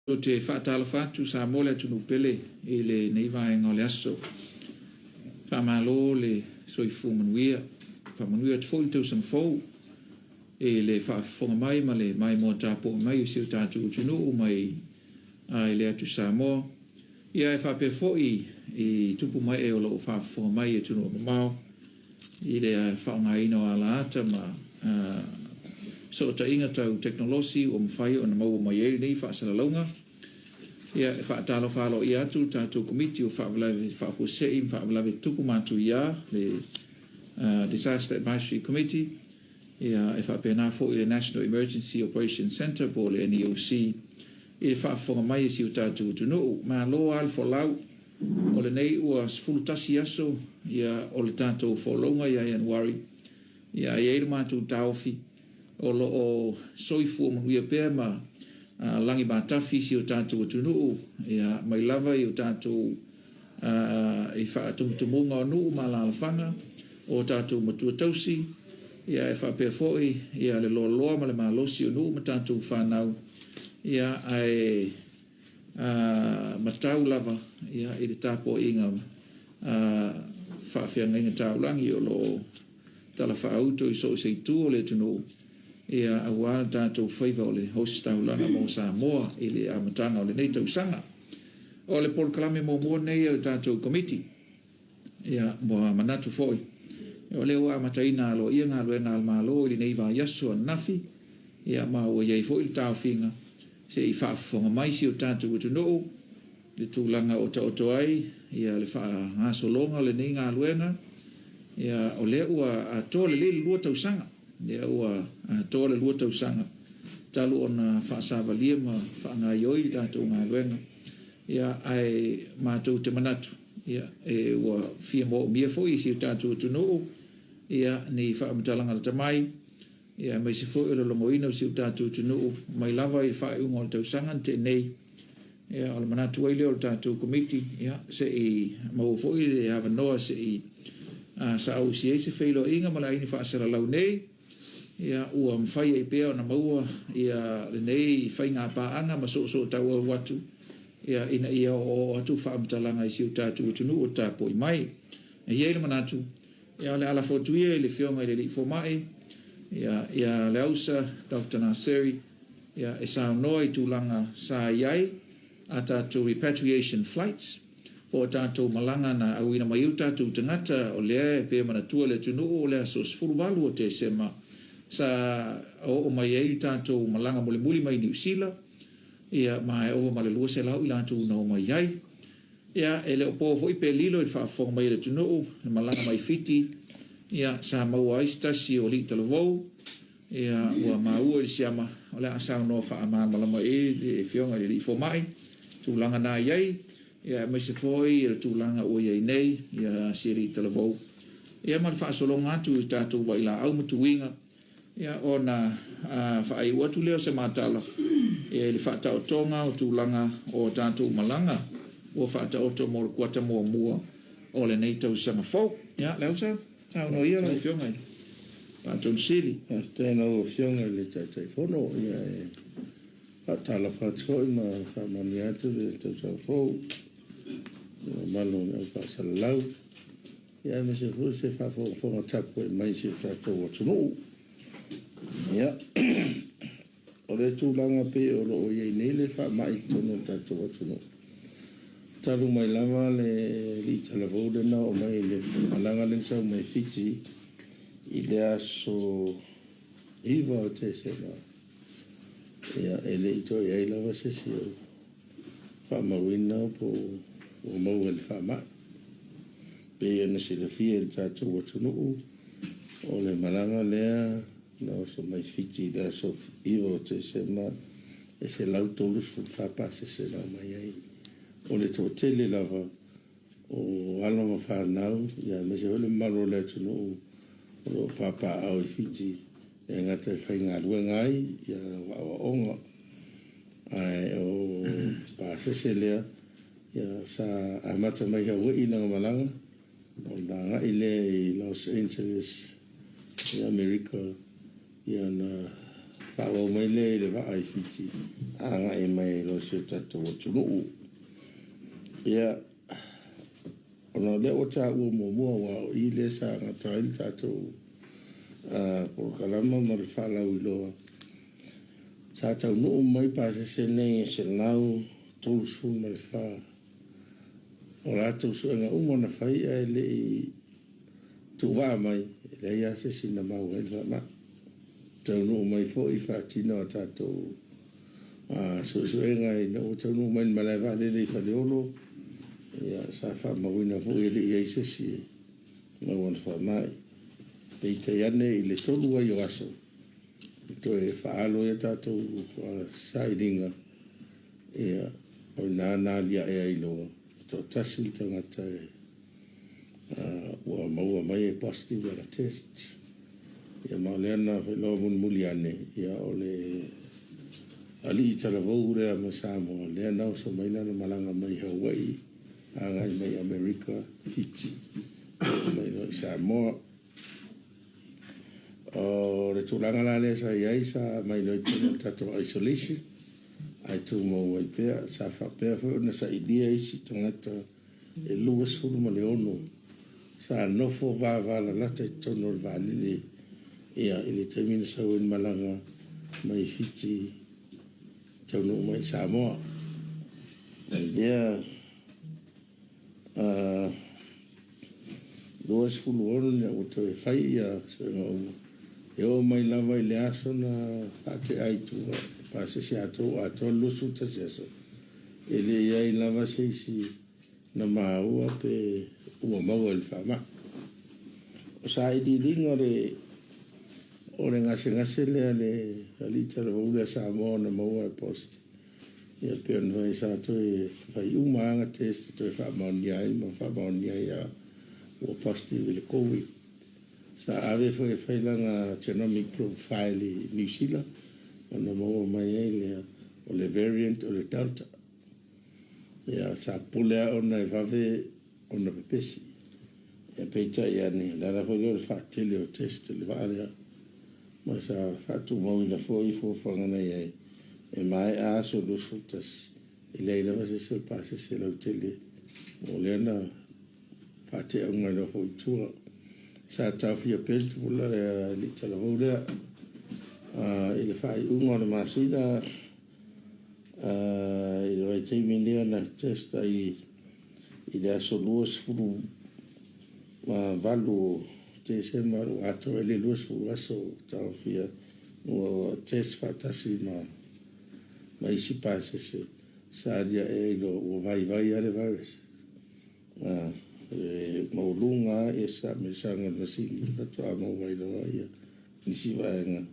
Ou te faatalofa atu Samoa le atunuu pele i lenei vaega o le aso. Faamalo le soifua manuia. Faamanuia atu foi le tausaga fou i le faafofoga mai ma le maimoa tapuai mai o si o tatou atunuu mai i le atu Samoa. Ia e faapea foi i tupu ma ee o lo o faafofoga mai i atunuu mamao i le faaaogaina o alaata ma fesootaiga tau tekonolosi ua mafai ona maua mai ai lenei faasalalauga. Ia, e faatalofa aloaia atu le tatou Komiti o Faalavelave Faafuasei ma Faalavelave Tutupu Matuia, le Disaster Advisory Committee, ia, e faapena foi le National Emergency Operations Centre po o le NEOC i le faafofoga mai a si o tatou atunuu. Malo lava le folau. O lenei ua 11 aso ia o le tatou folauga ia Ianuari, ia e i ai le matou taofi o lo o soifua manuia pea ma lagi matafi si o tatou atunuu ia mai lava i o tatou i faatumutumuga o nuu ma alaalafaga o tatou matua tausi, ia e faapea foi ia le loaloa ma le malosi o nuu ma tatou fanau, ia ae matau lava ia i le tapuaiga a faafeagaiga taulagi o lo o talafaauto i so o se itu o le atunuu, ia aua le tatou faiva o le ositaulaga mo Samoa i le amataga o lenei tausaga. O le polokalame muamua lenei a le tatou Komiti, ia ua manatu foi o lea ua amataina aloaia galuega a le Malo i lenei vaiaso ananafi, ia ma ua i ai foi le taofiga se i faafofoga mai si o tatou atunuu le tulaga o taoto ai ia le faagasologa o lenei galuega. Ia o lea ua atoa lelei le 2 tausaga, lea ua atoa le 2 tausaga talu ona faasavalia ma faagaoioi le tatou galuega. Ia ae matou te manatu ia e ua fia moomia foi e si o tatou atunuu ia ni faamatalaga lata mai, ia aemaise foi o le logoina o si o tatou atunuu mai lava i le faaiuga o le tausaga na tea nei. Ia o le manatu ai lea o le tatou Komiti, ia se i maua foi le avanoa se i saausi ai se feiloaiga ma le aiga faasalalau nei, ia ua mafai ai pea ona maua ia lenei faigapaaga ma soosootauau atu ia ina ia oooo atu faamatalaga i si o tatou atunuu o tapuai mai. E i ai le manatu, ia o le a lafo atu ia i le Afioga i le Alii Fomai, ia, ia Leausa Dr. Naseri, ia, e saunoa i tulaga sa i ai a tatou repatriation flights, po o tatou malaga na auina mai ai o tatou tagata, o lea e pei manatua le atunuu o le aso 18 o Tesema sa oo mai ai le tatou malaga mulimuli mai Niu Sila, ia, ma e ova ma le 200 i latou na omai ai. Ia, e le o po foi pe lilo i le faafofoga mai a le atunuu, le malaga mai Fiti, ia, sa maua ai se tasi o alii talavou, ia, ua maua i le siama, o le a saunoa faamalamalama i ai le Afioga i le Alii Fomai, tulaga na i ai, ia, aemaise foi le tulaga ua i ai nei, ia, si alii talavou. Ia, ma le faasologa atu i tatou vailaau ma tuiga, Ia, ona faaiu atu lea o se matala i le faataotoga o tulaga o tatou malaga ua faataoto mo le kuata muamua o lenei tausaga fou. Ia, Leausa, saunoa ia lau Afioga i le Faatonu Sili. Faafetai i lau Afioga i le Taitaifono. Ia, e faatalofa atu foi ma faamanuia atu le tausaga fou i le mamalu o le au faasalalau. Ia aemaise foi se faafogafoga tapuai mai i si o tatou atunuu. Ia, o le tulaga pei o lo o i ai nei le faamai i totonu o le tatou atunuu, talu mai lava le alii talavou lea na oo mai i le malaga lea na sau mai Fiti i le aso 9 o Tesema, ia, e le i toe i ai lava se isi o faamauina po ua maua i le faamai. Pei ona silafia e le tatou atunuu, o le malaga lea na oso mai Fiti i le aso 9 o Tesema, e 134 pasese na omai ai. O le toatele lava o alo ma fanau, aemaise foi le mamalu o le atunuu o lo o papaaao i Fiti, e gata e faigaluega ai, ia aoaoga. Ae o pasese lea, ia, sa amata mai Hawaii lana malaga, ona agai lea i Los Angeles i Amerika, ia na faaauau mai lea i le vaa i Fiti agai mai ai loa i si o tatou atunuu. Ia, ona o lea ua taua muamua aua o i lea sa gata ai le tatou polokalama ma le faalauiloa, sa taunuu mai pasese nei e 134. O latou suega uma na fai ae le i tuuvaa mai, e leai lava se isi na maua ai le faamai. Taunuu mai foi faatino a tatou suesuega ina ua taunuu mai i le malae vaalele i Faleolo, ia, sa faamauina foi e le i i ai se isi e maua i le faamai. Peitai ane i le 3 ai o aso, toe faalo ai a tatou sailiga, ia, o i ina na aliae ai loa, e toatasi le tagata ua maua mai e positive lana test. Ia ma o lea na faailoa mulimuli ane, ia o le alii talavou lea ma Samoa, lea na oso mai lana malaga mai Hawaii agai mai Amerika, Fiti, oo mai loa i Samoa. O le tulaga la lea sa i ai, sa aumai loa i totonu o le tatou isolation, ae tumau ai pea. Sa faapea foi ona sailia isi tagata e 26 sa nofo vavalalata i totonu o le vaalele, ia, i le taimi na sau ai le malaga mai Fiti taunuu mai i Samoa. I lea 26 ina ua toe fai ia suega uma, e oo mai lava i le aso na faatea ai i tua, pasese atoa ua atoa le 21 aso, e le i ai lava se isi na maua pe ua maua i le faamai. O sailiiliga o le gasegase lea le alii talavou lea Samoa na maua e positive, ia pei ona fai sa toe fai uma lava ana test toe faamaonia ai ma faamaonia ai lava ua positive i le Covid. Sa ave foi e fai lana genomic profile i Niu Sila ona maua mai ai lea o le variant o le Delta. Ia, sa popole lava ona e vave ona pepesi. Ia peitai ane, o le ala foi lea o le faatele o test i le vaa lea, ma sa faatumauina foi fuafuaga na i ai, e maea aso 21, e leai lava se isi o le pasese lautele, o lea na faatea uma ai loa foi i tua. Sa taofia pea le tupulaga le alii talavou lea i le faaiuga o le masina i le vaitaimi lea na test ai i le aso 28 o Tesema ua atoa ai le 20 aso o taofia ua test faatasi ma isi pasese sa aliae ai loa ua vaivai lava le virus. E maualuga lava saamilosaga o le masini faatoa maua ai loa ia nisi vaega.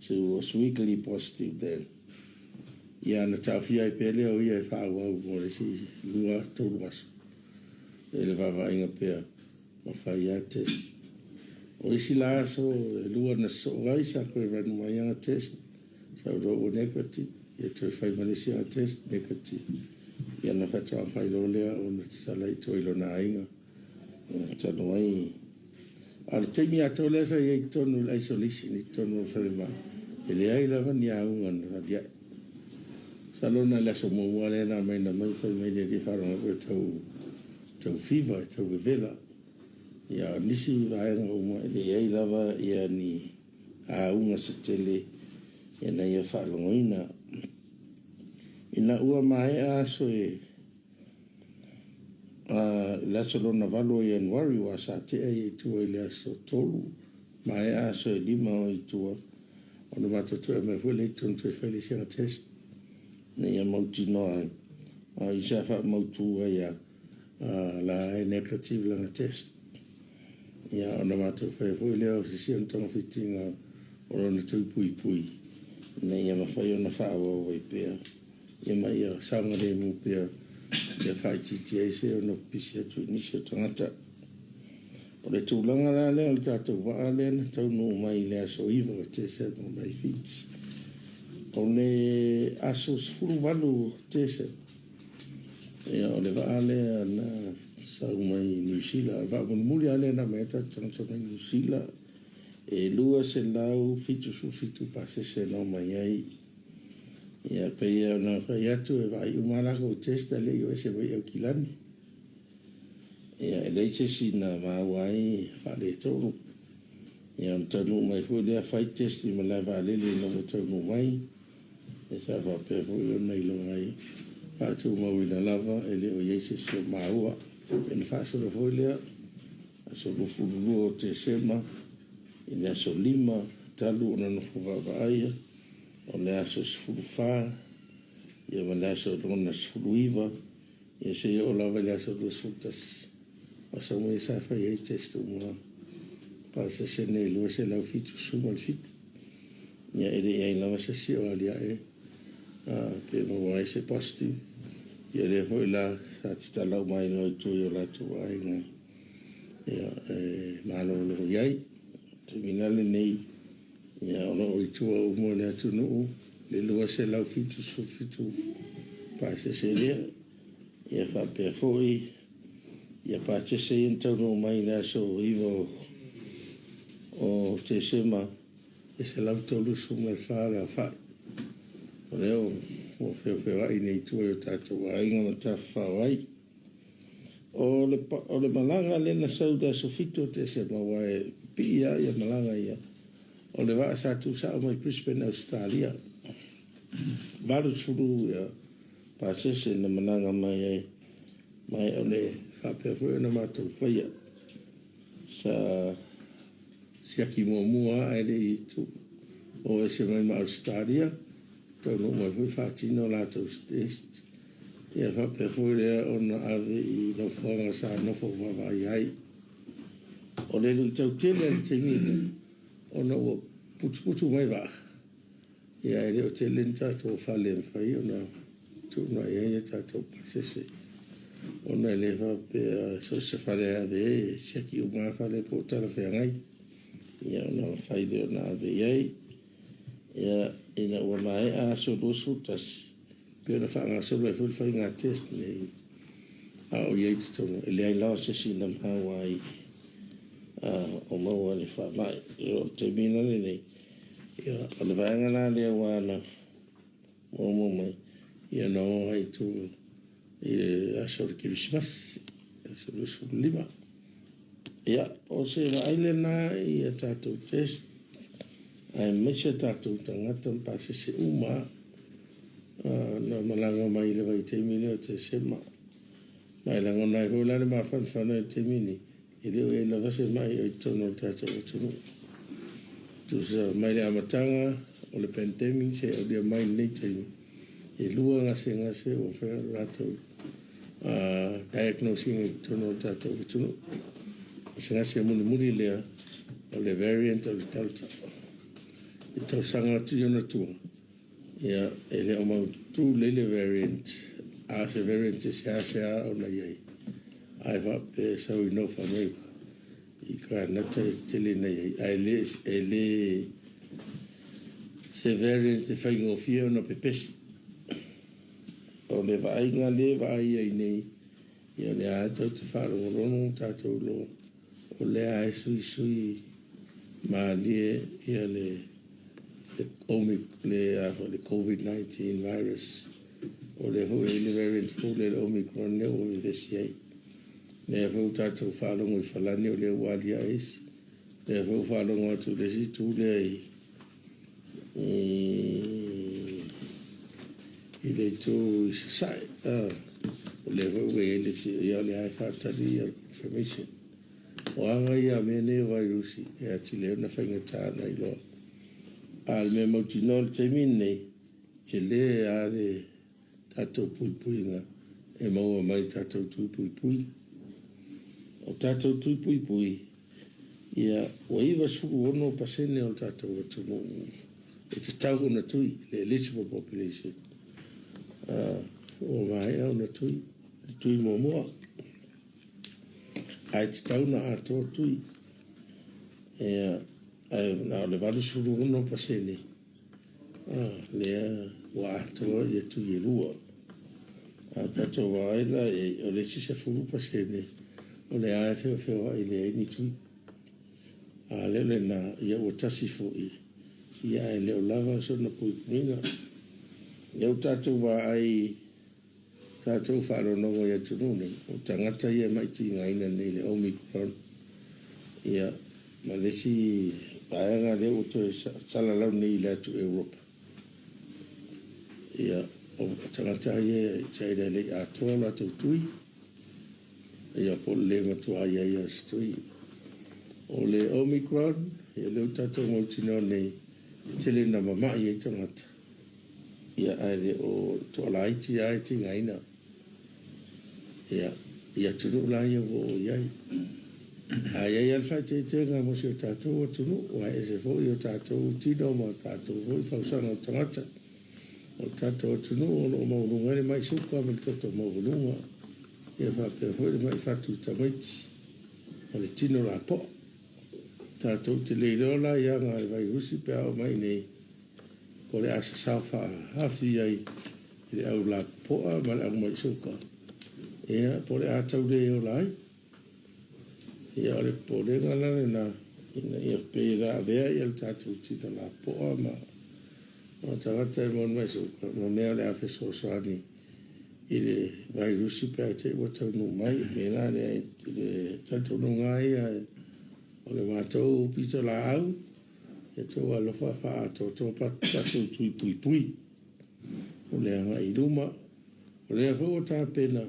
So it was weekly positive then. Ia na taofia ai pea lea o ia e faaauau mo le isi 2-3 aso i le vaavaaiga pea ma fai lava test. O isi la aso e 2 na sosoo ai sa toe run mai ana test, sa loa ua negative, ia toe fai ma le isi ana test, negative. Ia na faatoa fai loa lea ona tatala i tua i lona aiga. Talu ai. A o le taimi atoa lea sa i ai i totonu o le isolation i totonu o le falemai, e leai lava ni auga na aliae. Masalo na o le aso muamua lea na aumai na mai fai mai le alii faalogo atu e tau fever, e tau vevela. Ia o nisi vaega uma e leai lava ia ni auga se tele ina ia faalogoina. Ina ua maea aso e le aso lona 8 o Ianuari, aua sa tea ia i tua i le aso 3, maea aso e 5 o i tua, ona matou toe aumai foi lea i totonu toe fai le isi ana test ina ia mautinoa ai. A o i sa faamautu ai lava, la e negative lana test. Ia ona matou faia foi lea o se isi ona togafitiga o lona tui puipui ina ia mafai ona faaauau ai pea, ia ma ia saogalemu pea, ia faaitiitia ai se ono pipisi atu i nisi o tagata. O le tulaga la lea o le tatou vaa lea na taunuu mai i le aso 9 o Tesema mai Fiti. O le aso 18 o Tesema, ia o le vaa lea na sau mai Niu Sila. O le vaa mulimuli lava lea na aumai ai tatou tagata mai Niu Sila. E 277 pasese na omai ai. Ia, pei ona fai atu e vaai uma lava latou test ae le i o ese mai Aukilani. Ia, e leai se isi na maua ai faaletonu. Ia, ona taunuu mai foi lea fai test i malae vaalele ina ua taunuu mai. Ia sa faapea foi ona iloa ai, faatumauina lava e le o i ai se isi o maua. Ia ona faasolo foi lea, aso 22 o Tesema i le aso 5 talu ona nofo vaavaaia, o le aso 14, ia ma le aso lona 19, ia seia oo lava i le aso 21. O aso uma ia sa fai ai test uma pasese nei 277. Ia e le i ai lava se isi o aliae pe maua ai se positive. Ia lea foi la sa tatala uma ai loa i tua i o latou aiga ia, e malolo i ai. Taimi la lenei, ia, o lo o i tua uma o le atunuu le 277 pasese lea. Ia faapea foi ia pasese ia na taunuu mai i le aso 9 o Tesema, e 134 le aofai. O lea ua feofeoai nei i tua i o tatou aiga ma tafafao ai. O le malaga lea na sau i le aso 7 o Tesema, aua e pipii lava ia malaga ia, o le vaa sa tuusao mai Brisbane, Ausetalia. 80 ia pasese na malaga mai ai, ma o le faapea foi ona matou faia. Sa siaki muamua ae le i o ese mai ma Ausetalia, taunuu mai foi faatino latou test. Ia faapea foi lea ona ave i nofoaga sa nofo vaavaai ai. O le luitau tele i le taimi lea, ona ua putuputu mai vaa, ia e le o tele ni tatou fale e mafai ona tuuina i ai a tatou pasese. Ona e le faapea so o se fale e ave ai, e siaki uma lava fale po o talafeagai. Ia ona mafai lea ona ave i ai. Ia, ina ua maea aso 21, pei ona faagasolo ai foi le faiga test nei, a o i ai i totonu, e leai lava se isi na maua ai o maua le faamai. O le taimi la lenei, ia, o le vaega la lea ua na muamua mai, ia na o ai i tua i le aso o le Kerisimasi, aso 25. Ia, o se vaai lena i a tatou test, aemaise a tatou tagata ma pasese uma na malaga mai i le vaitaimi lea o Tesema. Ma e lagona ai foi la le mafanafana i le taimi nei, e le o i ai lava se mai o i totonu o le tatou atunuu. Tusa mai le amataga o le pandemic seia aulia mai lenei taimi, e 2 gasegase ua mafai ona latou diagnose ina i totonu o le tatou atunuu. Gasegase mulimuli lea o le variant o le Delta. I tausaga atu i ona tua, ia, e le o mautu lelei le variant, a se variant e seasea ona i ai, ae faapea e sau i North America, i Kanata e tele na i ai, ae e le se variant e faigofie ona pepesi. O le vaaiga lea e vaai ai nei, ia o lea lava tatou te faalogologo ma tatou iloa, o lea lava e suisui malie ia le COVID-19 virus. O lea foi e i ai le variant fou lea le Omicron lea ua vevesi ai. Lea foi ua tatou faalogo i Falani o lea ua aliae isi. Lea foi ua faalogo atu i le isi itu lea i le itu i Sasae. O lea foi ua i ai le isi, ia o lea e faatali ia confirmation. O aga ia a mea nei o vairusi, e atili ai ona faigata ona iloa. A o le mea mautinoa i le taimi lenei, tele lava le tatou puipuiga e maua mai tatou tui puipui. O tatou tui puipui, ia, ua 96% o le tatou atunuu e tatau ona tui, le eligible population. Ua maea ona tui, le tui muamua. Ae tatau ona atoa tui. Ia, ae na o le 86% lea ua atoa ia tui e 2. A tatou vaai la i ai, o le isi 10% o lea e feofeoai e leai ni tui. A le o lena, ia ua tasi foi, ia ae le o lava sona puipuiga. Lea ua tatou vaai, tatou faalogologo i atunuu nei, o tagata ia e mai tigaina nei i le Omicron, ia, ma le isi vaega lea ua toe salalau nei i le atu Europa. Ia, o tagata ia e tusa e le i atoa o latou tui, ia po o le le matua i ai o se tui. O le Omicron, ia lea ua tatou mautinoa nei, e tele ina mamai ai tagata, ia ae le o toalaiti lava e tigaina. Ia, i atunuu la ia ua oo i ai. A i ai lava le faaeteetega mo si o tatou atunuu, aua e ese foi o tatou tino ma tatou foi fausaga o tagata. O le tatou atunuu o lo o maualuga ai le mai suka ma le toto maualuga, ia faapea foi le mai fatu i tamaiti ma le tino lapoa. Tatou te le iloa la i aga a le vairusi pe a oo mai i inei, po o le a sasao faaafi ai i le au lapoa ma le au mai suka, ia po o le a tau le ola ai. Ia o le popolega la lena, ina ia pei o le a avea ia le tatou tino lapoa ma tagata e maua i le mai suka ma mea o le a fesoasoani i le vairusi pe a te i ua taunuu mai. O le mea la lea i le talitonuga lava ia o le matou pitolaau, ia outou alofa faaatoatoa tatou tui puipui o le agai i luma. O lea foi ua tapena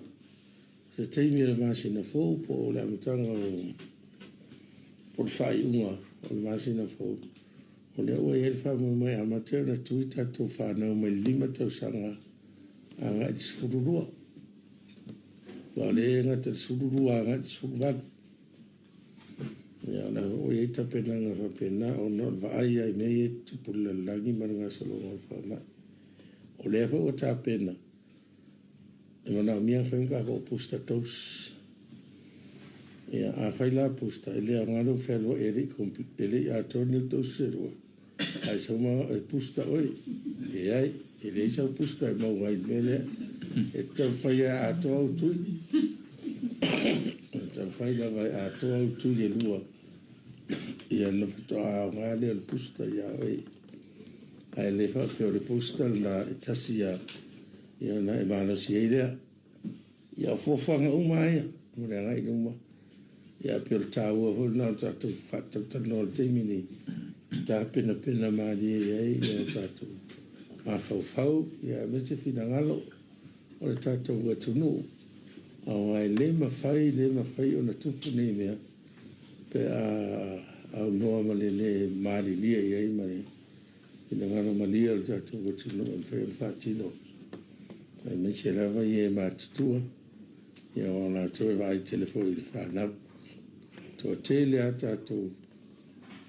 se taimi o le masina fou po o le amataga o po o le faaiuga o le masina fou, o lea ua i ai le faamoemoe e amata ona tui tatou fanau mai le 5 tausaga agai i le 12. Aua o lea e gata i le 12 agai i le 18. Ia o lea foi ua i ai tapenaga faapena ona o le vaai lava i mea ia e tutupu i le lalolagi ma le gasologa o le faamai. O lea foi ua tapena e manaomia ona fai ni tatou booster dose. Ia, afai la booster, e le aoga lou fealuai e le i atoa ni au doses e lua, ae sau ma e booster oe. Leai, e leai sau booster e maua ai i le mea lea. E taumafai e atoa au tui. E taumafai lava e atoa au tui e lua, ia ona faatoa aoga lea o le booster ia oe. Ae le faapea o le booster lena e tasi lava, ia ona e malosi ai lea. Ia, o fuafuaga uma lava ia mo le agai i luma. Ia, pei o le taua foi lena o le tatou faatalatalanoa i le taimi lenei, e tapenapena malie ai o tatou mafaufau, ia aemaise finagalo o le tatou atunuu, aua e le mafai, le mafai ona tupu nei mea pe a aunoa ma le le malilie i ai ma le finagalo malie o le tatou atunuu e mafai ona faatino, aemaise lava ia e matutua, ia aua o latou e vaai tele foi i le fanau. Toatele lava tatou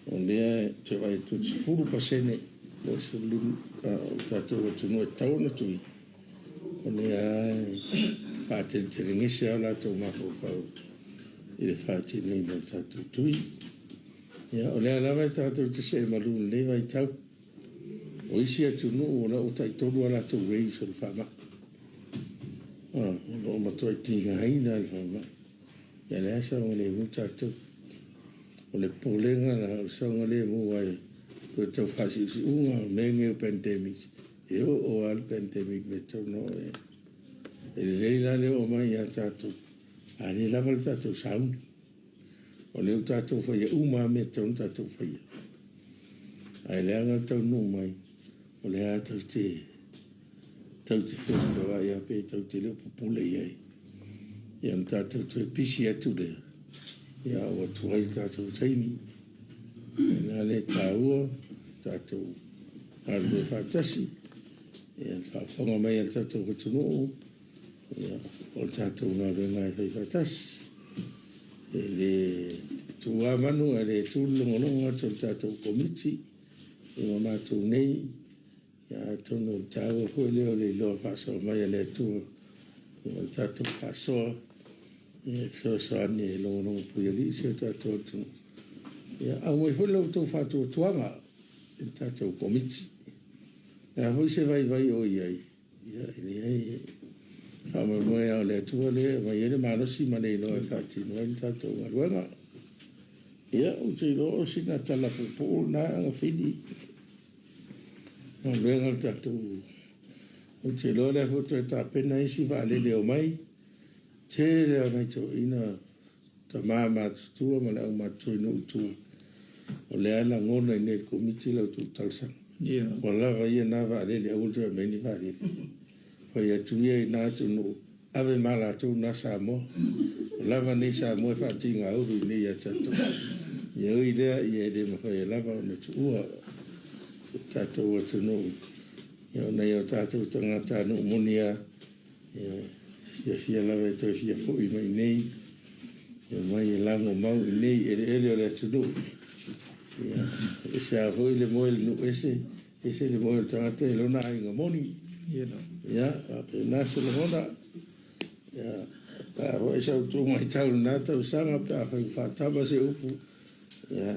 o lea e toe vaai atu i le 10% po o le 15 o le tatou atunuu e tatau ona tui, o lea lava e faateletelegese lava o latou mafaufau i le faatinoina o le tatou tui. Ia, o lea lava e tatou te seemalu i lenei vaitau. O isi atunuu o la ua taitolu a latou waves o le faamai. O lo o matuai tigaina le faamai. Ia lea saogalemu tatou. O le popolega la, o le saogalemu ai toe tau faasiusiuga o mea nei o pandemics, e oo lava le pandemic e tatau ona oo i ai. E lelei la le oo mai ia tatou, a le lava le tatou sauni. O lea ua tatou faia uma lava mea e tatau ona tatou faia. Ae leaga le taunuu mai, o lea lava tatou te feofeoai lava pe tatou te le o pupule i ai. Ia ona tatou toe pisi atu lea, ia ua tuai le tatou taimi. O le mea lea e taua, tatou galulue faatasi, ia le faafofoga mai a le tatou atunuu, ia, o le tatou galuega e fai faatasi. E le tu lava manu ae le tu le logologo atu o le tatou Komiti i ma matou nei, ia atonu o le taua foi lea o le iloa faasoa mai a le Atua ma le tatou faasoa, ia e fesoasoani e logologo puialii si o tatou atunuu. Ia aumai foi la outou faatuatuaga i le tatou Komiti. O le a foi se vaivai o i ai, ia e leai, e faamoemoe lava o le Atua lea e aumai ai le malosi ma le iloa e faatino ai le tatou galuega. Ia, ou te iloa o sina tala puupuu lena Agafili galuega a le tatou. Ou te iloa o lea foi ua toe tapena isi vaalele e omai. Tele lava o nai toeaiina tama matutua ma le aumatutua i nuu i tua, o lea e lagona i inei i le Komiti la outou talosaga. Ua lava ia na vaalele, aua le toe aumaia ni vaalele. Fai atu ia i na atunuu, ave ma latou na Samoa. Ua lava nei Samoa e faatigaulu i inei ia tatou. Ia ui lea, ia e le mafai lava ona tuua si o tatou atunuu, ia o nai o tatou tagatanuu moni lava, ia fiafia lava e toe fia foi mai i inei, e omai e lagomau i inei i eleele o le atunuu. Ia, e ese lava foi le moe i le nuu ese, ese le moe o le tagata i lona aiga moni. Ia, faapena se lagona. Ia, pe a foi sa outou matau i lena tausaga pe afai ua faatama se upu, ia,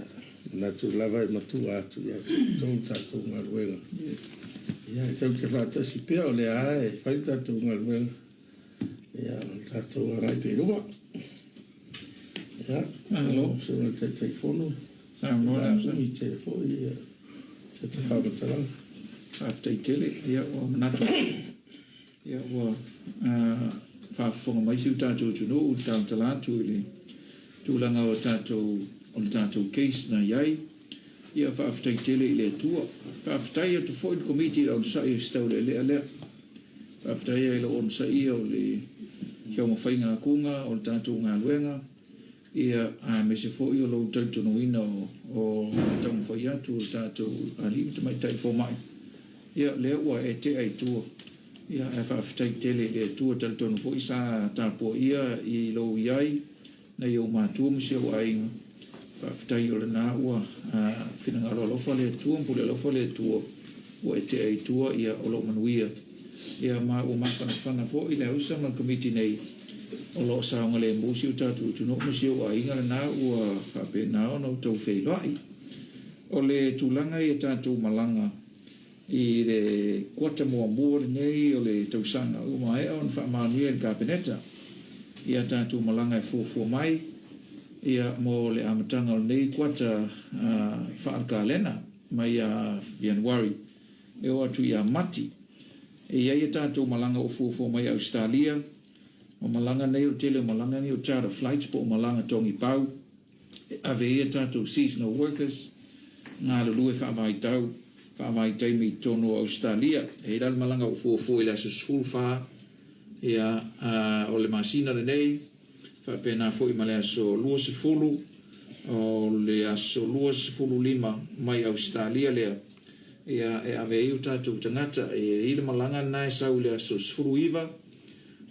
manatu lava e matua atu ia te outou le tatou galuega. Ia, e tatou te faatasi pea, o lea lava e fai le tatou galuega, ia, o le tatou agai pea i luma. Ia, Malo. Susuga i le Taitaifono, Saunoa le Umi tele foi ia se faamatalaga. Faafetai tele. Ia, ua manatu ia ua faafofoga mai si o tatou atunuu i le talatala atu i le tulaga o tatou o le tatou case na i ai. Ia faafetai tele i le Atua. Faafetai atu foi i le Komiti i le onosai o si taulealea lea. Faafetai ai i lou onosaia o le taumafaiga atuga o le tatou galuega. Ia, aemaise foi o lou talitonuina o le taumafai atu o le tatou alii ma tamaitai fomai, ia, lea ua e tea i tua. Ia, ae faafetai tele i le Atua, talitonu foi sa tapuaia i lou i ai nai ou matua ma si ou aiga. Faafetai o lena ua finagalo alofa le Atua ma pule alofa le Atua ua e tea i tua, ia, o lo o manuia. Ia, ma ua mafanafana foi le ausa ma le Komiti nei o lo o saogalemu si o tatou atunuu ma si ou aiga lena ua faapena ona outou feiloai. O le tulaga i a tatou malaga i le kuata muamua lenei o le tausaga ua maea ona faamaonia e le Kapeneta i a tatou malaga e fuafua mai ia mo le amataga o lenei kuata faale-kalena mai ia Ianuari e oo atu ia Mati. E i ai a tatou malaga ua fuafua mai i Ausetalia. O malaga nei, o le tele o malaga nei o charter flights po o malaga togipau e ave ai a tatou seasonal workers, galulue faavaitau, faavaitaimi i totonu o Ausetalia. E i ai la le malaga ua fuafua i le aso 14 ia, o le masina lenei, faapena foi ma le aso 20 o le aso 25 mai Ausetalia lea. Ia, e ave ai o tatou tagata. E i ai le malaga lena e sau i le aso 19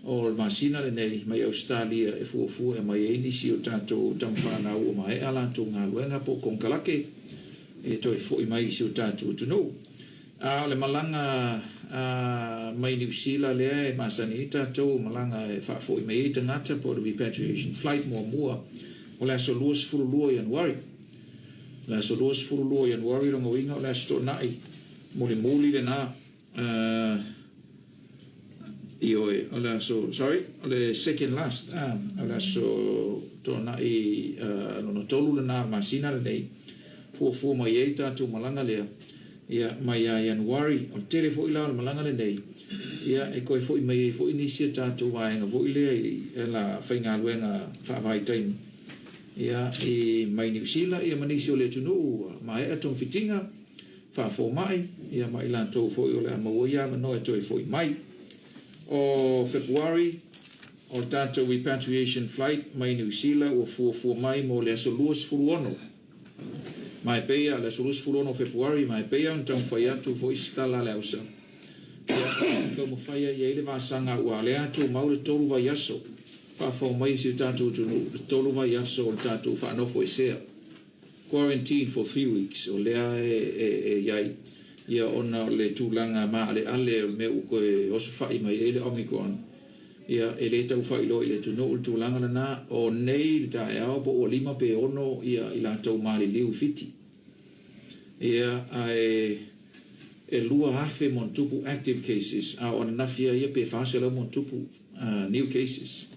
o le masina lenei mai Ausetalia e fuafua e aumai ai nisi o tatou tamafanau ua maea a latou galuega po o konekarate e toe foi mai i si o tatou atunuu. A o le malaga mai Niu Sila lea e masani ai tatou, o malaga e faafoi mai ai tagata po o le repatriation flight muamua o le aso 22 Ianuari. O le aso 22 o Ianuari lona uiga o le aso Toonai mulimuli lena, ioe, o le aso, sorry, o le second last, o le aso Toonai lona tolu lena o le masina lenei, fuafua mai ai tatou malaga lea, ia, mai ia Ianuari. O le tele foi la o le malaga lenei, ia, e toe foi mai ai foi nisi o tatou vaega foi lea i la faigaluega faavaitaimi, Ia, i mai Niu Sila ia ma nisi o le atunuu ua maea togafitiga faafomai, ia ma i latou foi o le a maua ai avanoa e toe foi mai. O Fepuari, o le tatou repatriation flight mai Niu Sila ua fuafua mai mo le aso 26. Ma e pei a le aso 26 o Fepuari, ma e pei ona taumafai atu foi se tala a le ausa, ia, taumafai ai i ai le vasaga aua o lea a tumau le 3 vaiaso faafao mai e si o tatou atunuu le 3 vaiaso o le tatou faanofoesea, quarantine for 3 weeks, o lea e i ai, ia ona o le tulaga maaleale o le mea ua toe osofai mai ai le Omicron, ia e le tau faailoa i le atunuu le tulaga lena. O nei i le taeao po ua 5 pe 6 ia i latou maliliu i Fiti, ia ae e 2,000 ma ona tupu active cases, a o ananafi lava ia pe 400 ma ona tupu new cases.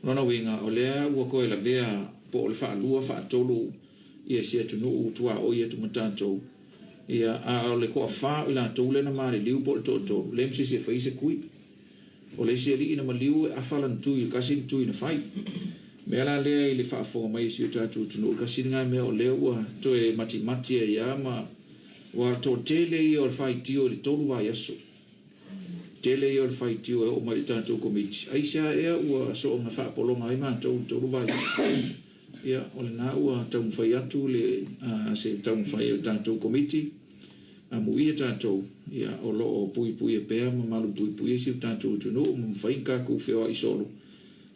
O lona uiga, o lea ua toe lavea po o le faalua, faatolu. Ia se atunuu tuaoi atu ma tatou. Ia, a o le toafa o i latou lea na maliliu po o le toatolu, leai ma se isi e faia se tui. O le isi alii na maliu e afa lana tui i le tasi le tui na fai. O le mea la lea i le faafofoga mai a si o tatou atunuu, tasi lena mea o lea ua toe matimati ai lava ma, aua o le toatele ia o le faitio i le 3 vaiaso. Tele ia o le faitio e oo mai i le tatou Komiti, aisea ea ua soona faapologa ai matou i le 3 vaiaso? Ia, o lena ua taumafai atu le, se taumafai a le tatou Komiti, amuia tatou, ia, o lo o puipuia pea ma malupuipuia si o tatou atunuu ma mafai ona tatou feoai solo,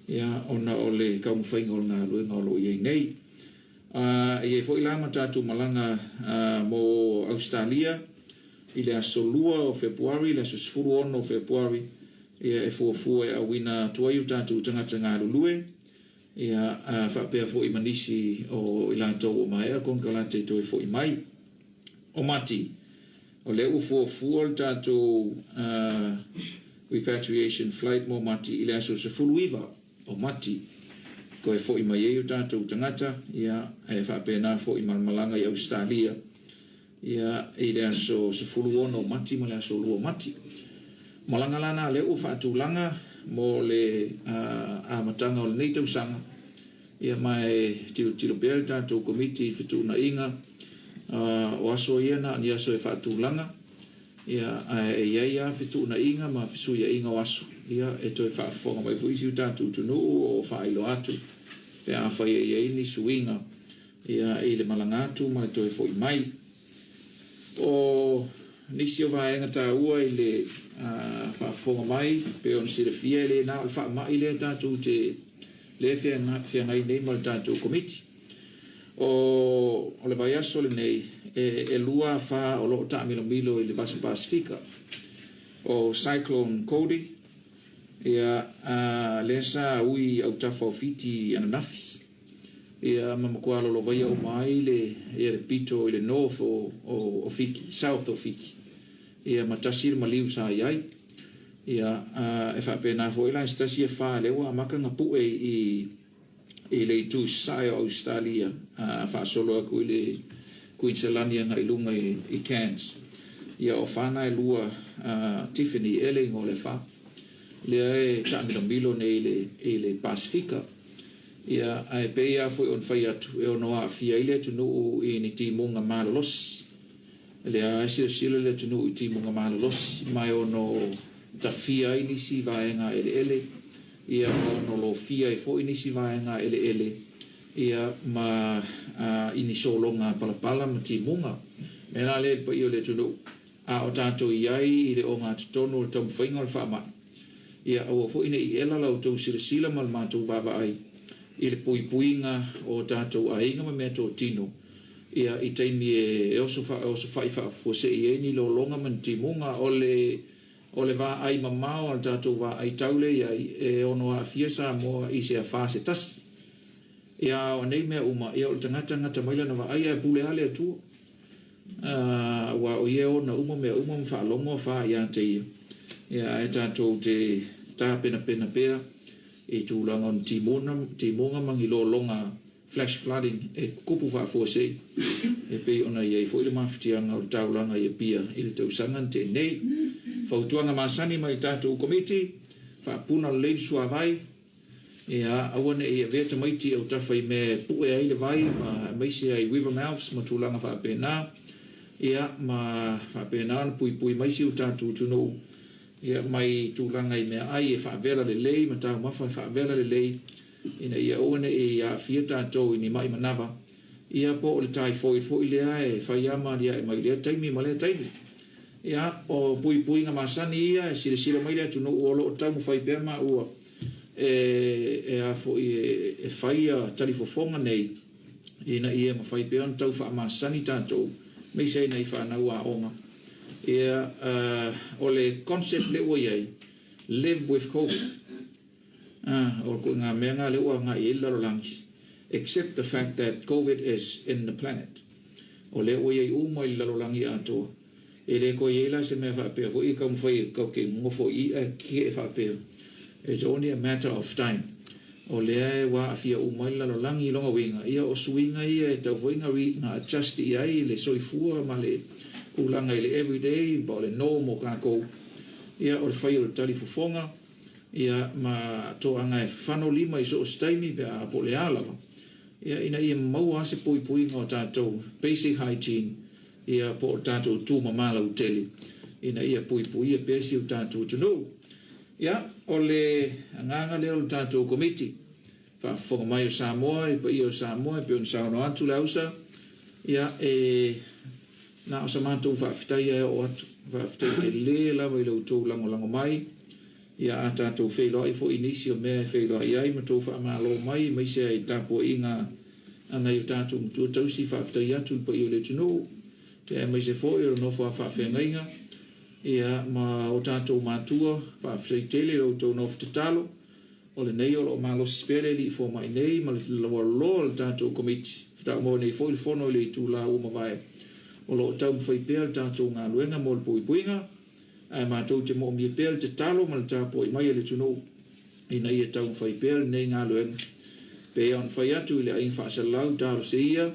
ia, ona o le taumafaiga o le galuega o lo o i ai nei. E i ai foi la ma tatou malaga mo Ausetalia i le aso 2 o Fepuari, le aso 16 o Fepuari, ia, e fuafua e auina atu ai o tatou tagata galulue, Ia, a faapea foi ma nisi o i latou ua maea konekarate e toe foi mai. O Mati, o lea ua fuafua le tatou repatriation flight mo Mati i le aso 19 o Mati, toe foi mai ai o tatou tagata, ia, e faapena foi ma le malaga i Ausetalia, Ia, i le aso 16 o Mati ma le aso 2 o Mati. Malaga la na lea ua faatulaga mo le amataga o lenei tausaga, ia ma e tilotilo pea le tatou Komiti i fetuunaiga o aso ia na o ni aso e faatulaga, ia, ae e i ai lava fetuunaiga ma fesuiaiga o aso, ia, e toe faafofoga mai foi si o tatou atunuu o faailoa atu pe afai e i ai ni suiga Ia, i le malaga atu ma le toe foi mai. O nisi o vaega taua i le faafofoga mai, pei ona silafia e le na o le faamai lea tatou te lea e feagai nei ma le tatou Komiti. O le vaiaso lenei, e 2 afa o lo o taamilomilo i le Vasa Pasefika. O Cyclone Cody, ia, lea sa ui i autafa o Fiti ananafi. Ia ma matua lolovaia uma ai le ia le pito i le north o o Fiti, south o Fiti. Ia ma tasi le maliu sa i ai. Ia a e faapena foi la i se tasi afa lea ua amata ona pue i i le itu i sasae o Ausetalia a faasolo atu i le Kuiniselani agai i luga i i Cairns. Ia o afa na e lua a Tiffany ea le igoa o le afa lea e taamilomilo nei i le i le Pasefika. Ia, ae pei lava foi ona fai atu, e ono aafia ai le atunuu i ni timuga malolosi. O lea lava e silasila le atunuu i timuga malolosi, ma e ono tafia ai nisi vaega eleele, ia, ma ono lofia ai foi nisi vaega eleele, ia, ma i ni sologa palapala ma timuga. O le mea la lea i le paia o le atunuu, a o tatou i ai i le ogatotonu o le taumafaiga o le faamai, Ia aua foi ne i ela la outou silasila ma le matou vaavaai i le puipuiga o tatou aiga ma meatotino, ia, i taimi e osofai faafuasei ai ni lologa ma ni timuga. O le, o le vaai mamao a le tatou vaai tau lea i ai, e ono aafia Samoa i se afa se tasi. Ia, a o nei mea uma, ia o le tagata gata mai lana vaai ae pule lava le Atua. Aua o ia e ona uma mea uma ma faalogo afa ia te ia. Ia, ae tatou te tapenapena pea i tulaga o ni timona, timuga ma ni lologa flash flooding e tutupu faafuasei, e pei ona i ai foi le mafatiaga o le taulaga i Apia i le tausaga na tea nei. Fautuaga masani mai le tatou Komiti, faapuna lelei le suavai, Ia, aua ne i avea tamaiti i autafa i mea e pue ai le vai ma aemaise ai river mouths ma tulaga faapena, ia, ma faapena ona puipui mai si o tatou atunuu, ia, mai tulaga i meaai e faavela lelei ma taumafa e faavela lelei, ina ia aua ne i aafia tatou i ni mai manava, ia, po o le typhoid foi lea e fai lava ma aliae mai i lea taimi ma lea taimi. Ia, o puipuiga masani ia e silasila mai le atunuu o lo o taumafai pea maua e, e a foi e, e fai ia talifofoga nei ina ia mafai pea ona tau faamasani tatou, aemaise ai nai fanau aoga. Ia, o le concept lea ua i ai, live with Covid. Ah, o ituaiga mea na lea ua agai i ai le lalolagi, except the fact that Covid is in the planet. O lea ua i ai uma i le lalolagi atoa. E le toe i ai la se mea faapea foi e taumafai e tatou te nonofo i i ae tetee faapea. It's only a matter of time. O lea ua aafia uma ai le lalolagi. I lona uiga, ia o suiga ia e tatau foi ona adjust i ai le soifua ma le tulaga i le everyday po o le norm o tatou. Ia o le fai o le talifofoga, ia ma toaga e fafano lima i so o se taimi pe a po o le a lava, ia ina ia maua lava se puipuiga o tatou basic hygiene, ia po o le tatou tumama lautele ina ia puipuia pea si o tatou atunuu. Ia, o le agaga lea o le tatou Komiti, faafofoga mai o Samoa, i le paia o Samoa e pei ona saunoa atu le ausa, ia, e na o sa matou faafetai e oo atu. Faafetai tele lava i lo outou lagolago mai, ia a tatou feiloai foi i nisi o mea e feiloai ai ma tou faamalo mai, aemaise ai tapuaiga a nai o tatou matua tausi, faafetai atu i le paia o le atunuu, ia aemaise foi o le nofo a faafeagaiga, Ia, ma o tatou matua, faafetai tele i lo outou nofo tatalo. O lenei o lo o malosi pea le Alii Fomai nei ma le laualoloa o le tatou Komiti. Faatoa maua nei foi le fono i le itula ua mavae. O lo o taumafai pea le tatou galuega mo le puipuiga, ae matou te moomia pea le tatalo ma le tapuai mai a le atunuu ina ia taumafai pea lenei galuega. Pei ona fai atu i le aiga faasalalau, talosia ia,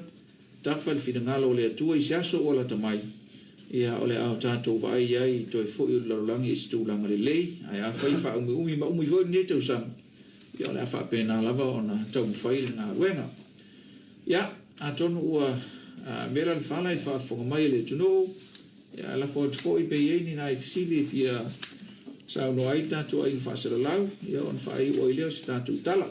Tafa le finagalo o le Atua i se aso ua lata mai, ia, o le a o tatou vaai ai i toe foi o le lalolagi i se tulaga lelei, ae afai e faaumiumi ma umi foi lenei tausaga, ia, o le a faapena lava ona taumafai le galuega. Ia, atonu ua mela le fala i le faafofoga mai a le atunuu, ia, ae lafo atu foi pe i ai ni nai fesili e fia saunoa ai le tatou aiga faasalalau, ia, ona faaiu ai lea o se tatou tala.